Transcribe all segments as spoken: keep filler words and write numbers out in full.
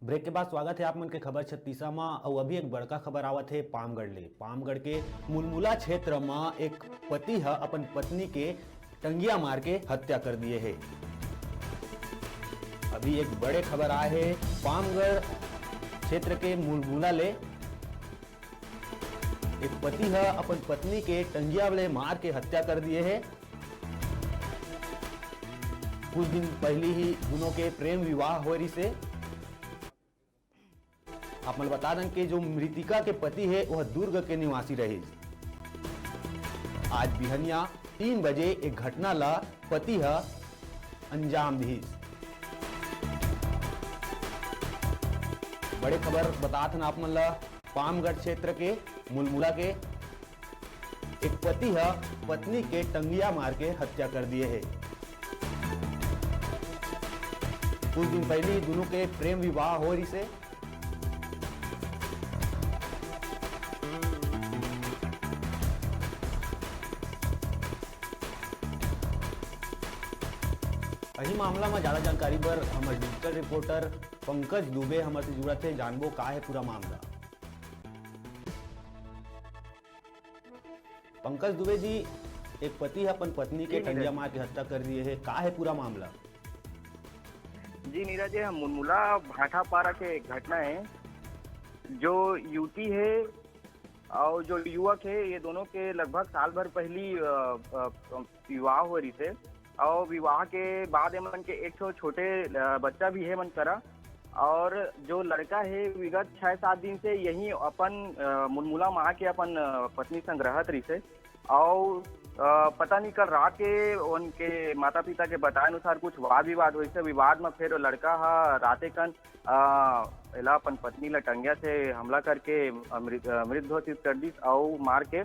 Break के बाद स्वागत है आप मन के खबर छत्तीसा मा। अउ अभी एक बड़का खबर आवत है पामगढ़ ले। पामगढ़ के मुलमुला क्षेत्र मा एक पति ह अपन पत्नी के टंगिया मार के हत्या कर दिए है। अभी एक बड़े खबर आए है पामगढ़ क्षेत्र के मुलमुला ले। एक पति ह अपन पत्नी के टंगिया ले मार के हत्या कर दिए है। कुछ दिन पहली ही दोनों के प्रेम विवाह हो रही से। आप मन बता दें कि जो मृतिका के पति है वह दुर्ग के निवासी रहे। आज बिहनिया तीन बजे एक घटना ला पति ह अंजाम दीस। बड़े खबर बतात हन आप मन ला पामगढ़ क्षेत्र के मुलमुला के। एक पति ह पत्नी के टंगिया मार के हत्या कर दिए है। कुछ दिन पहले ही दोनों के प्रेम विवाह हो रही से। यही मामला में ज्यादा जानकारी बर हमर डिजिटल रिपोर्टर पंकज दुबे हमर से जुड़त हे। जानबो का है पूरा मामला। पंकज दुबे जी, एक पति ह अपन पत्नी के जी, नीरज। टंगिया मार के हत्या कर दिए है, का है पूरा मामला? जी नीरज, ये मुलमुला भाटापारा के एक घटना है। जो युवती है और जो युवक है, ये दोनों के लगभग साल भर पहली, अ, अ, विवाह हो रही थे। और विवाह के बाद एमन के एक ठो छोटे, अ, बच्चा भी है मन करा। और जो लड़का है, विगत छह सात दिन से यही अपन, अ, मुलमुला माँ के अपन, अ, पत्नी संग रहत रहिसे। और, अ, पता नहीं कल रात के उनके माता पिता के बताए अनुसार कुछ वाद विवाद होइसे। विवाद में फिर लड़का ह राते कन, अ, एला अपन पत्नी ला टंगिया से हमला करके मृत, अ, मृत घोषित कर दिस और मार के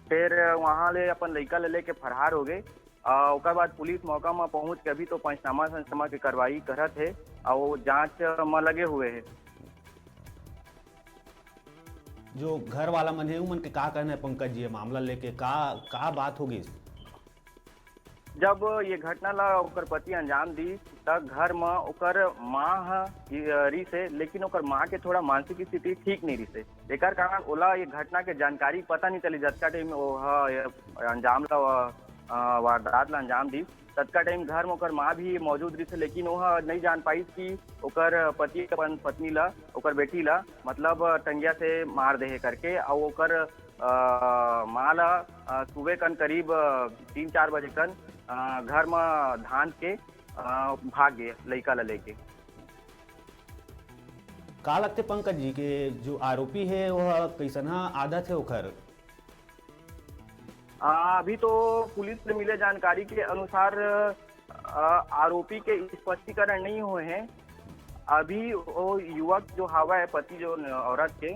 फिर वहां ले अपन लइका ले लेके फरार हो गए। अ, ओकर बाद पुलिस मौका म पहुंच के अभी तो पंचनामा संचनामा के कार्रवाई करत हे और जांच म लगे हुए हे। जो घर वाला मन हे, उमन के का कहना है पंकज जी, ये मामला लेके का, का बात हो गई? जब ये घटना ला ओकर पति अंजाम दी, त घर म ओकर माँ ह रिसे, लेकिन ओकर माँ के थोड़ा मानसिक स्थिति ठीक नहीं रिसे। एकर कारण ओला ये घटना के जानकारी पता नहीं चली। जतका टाइम वो ह ये अंजाम ला, अ, वारदात ला अंजाम दी, ततका टाइम घर म ओकर माँ भी मौजूद रिसे, लेकिन वो ह नहीं जान पाइस कि ओकर पति अपन पत्नी ला, ओकर बेटी ला, मतलब, टंगिया से मार दे हे करके। और ओकर, अ, माँ ला, अ, सुबह कन करीब, अ, तीन चार बजे कन, अ, घर म धांध के, अ, भाग गे लइका ला लेके। का लगते पंकज जी के जो आरोपी है, वह कैसन हा आदत है ओखर? आ, अभी तो पुलिस से मिले जानकारी के अनुसार, आ, आरोपी के स्पष्टीकरण नहीं हुए हैं। अभी वो युवक जो हवा है, पति जो न-, औरत के,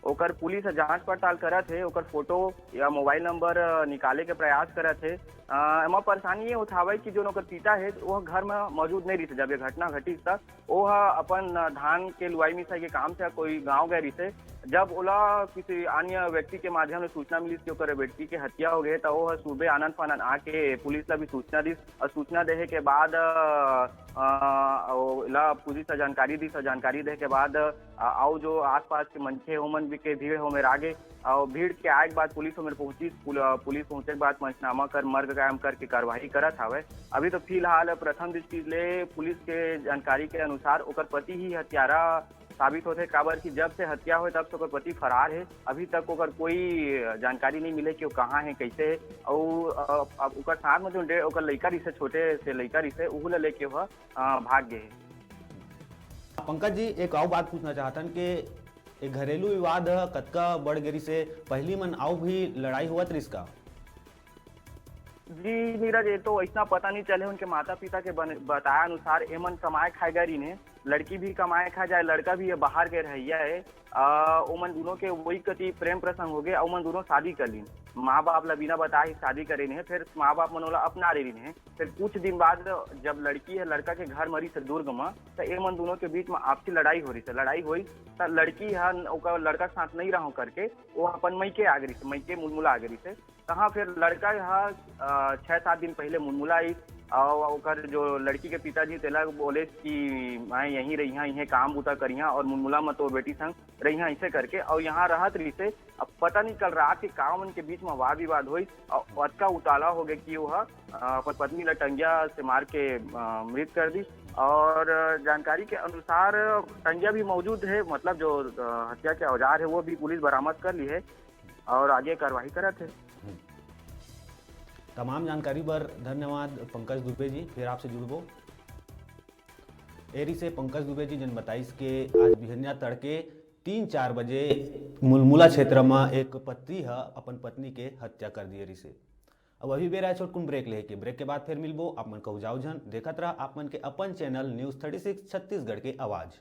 ओकर पुलिस ह जांच पड़ताल करत हे, ओकर फोटो या मोबाइल नंबर, अ, निकाले के प्रयास करत हे। अ, एमा परेशानी ये होत हावय कि जोन ओकर पिता हे, वो घर म मौजूद नहीं रहिस, जब ये घटना घटिस त वो ह अपन, अ, धान के लुआई मिसाई के काम से कोई गांव गए रहिस। जब ओला किसी अन्य व्यक्ति के माध्यम से सूचना मिलिस कि ओकर बेटी के हत्या हो गए, त वो ह सुबह आनन फानन आके पुलिस ला भी सूचना दिस और सूचना देहे के बाद, अ, अ, ओला पुलिस ला जानकारी दिस और जानकारी देहे के बाद, अ, अउ जो आसपास के मनखे ओमन भी के भीड़ ओमेर आगे, अउ भीड़ के आए के बाद पुलिस ओमेर पहुंचिस। पुल-, अ, पुलिस पहुंचे के बाद पंचनामा कर मर्ग कायम करके कार्रवाई करत हावय। अभी तो फिलहाल प्रथम दृष्टि ले पुलिस के जानकारी के अनुसार ओकर पति ही हत्यारा साबित होथे, काबर कि जब से हत्या होए तब से ओकर पति फरार हे। अभी तक ओकर कोई जानकारी नहीं मिले कि वो कहाँ हे, कैसे हे। अउ, अ, अब ओकर साथ में जो डे-, ओकर लइका रिसे, छोटे से लइका रिसे, उहू ला लेके वह, अ, भाग गए हे। पंकज जी, एक अउ बात पूछना चाहतन कि ये घरेलू विवाद ह कतका बढ़ गे रिसे, पहली मन अउ भी लड़ाई होवत रिस का? जी नीरज, ये तो ऐसा पता नहीं चले। उनके माता पिता के बन-, बताया अनुसार एमन कमाए खाए गए रहिन हे, लड़की भी कमाए खाए जाए, लड़का भी ये बाहर के रहैया है। आ, ओमन दोनों के वही कति प्रेम प्रसंग हो गए, ओमन दोनों शादी कर लीन। माँ बाप ला बिना बताए ही शादी करे रहिन हे, फिर माँ बाप मन ओला अपना ले रहिन हे। फिर कुछ दिन बाद जब लड़की है लड़का के घर मरी से दुर्ग में, तो एमन दोनों के बीच में आपसी लड़ाई हो रही से, लड़ाई हुई तो लड़की है ओकर लड़का के साथ नहीं रहो करके वो अपन मइके आ गई से, मइके मुलमुला आ गई से। तहाँ फिर लड़का ह, अ, छह सात दिन पहले मुलमुला आई, और ओकर जो लड़की के पिताजी तेला बोले कि मैं यहीं रहिहा, यहीं काम बूता करिहा और मुलमुला म तो बेटी संग रहिहा, ऐसे करके। और यहाँ रहत रहिसे। अब पता नहीं कल रात के का उनके बीच में वाद विवाद होइस और अतका उताला हो गए कि वह अ, अपन पत्नी ला टंगिया से मार के अ, मृत कर दी। और जानकारी के अनुसार टंगिया भी मौजूद है, मतलब जो अ, हत्या के औजार है वो भी पुलिस बरामद कर ली है और आगे कार्रवाई करत है। तमाम जानकारी बर धन्यवाद पंकज दुबे जी। फिर आपसे जुड़बो। एरी से पंकज दुबे जी जन बताइस के आज बिहनिया तड़के तीन चार बजे मुलमुला क्षेत्र में एक पति ह अपन पत्नी के हत्या कर दिए रिसे। अब अभी बेरा है छोटकुन ब्रेक लेके। ब्रेक के बाद फिर मिलबो। आप मन कहू जाओ झन, देखत रहा आप मन के अपन channel news thirty six Chhattisgarh के आवाज।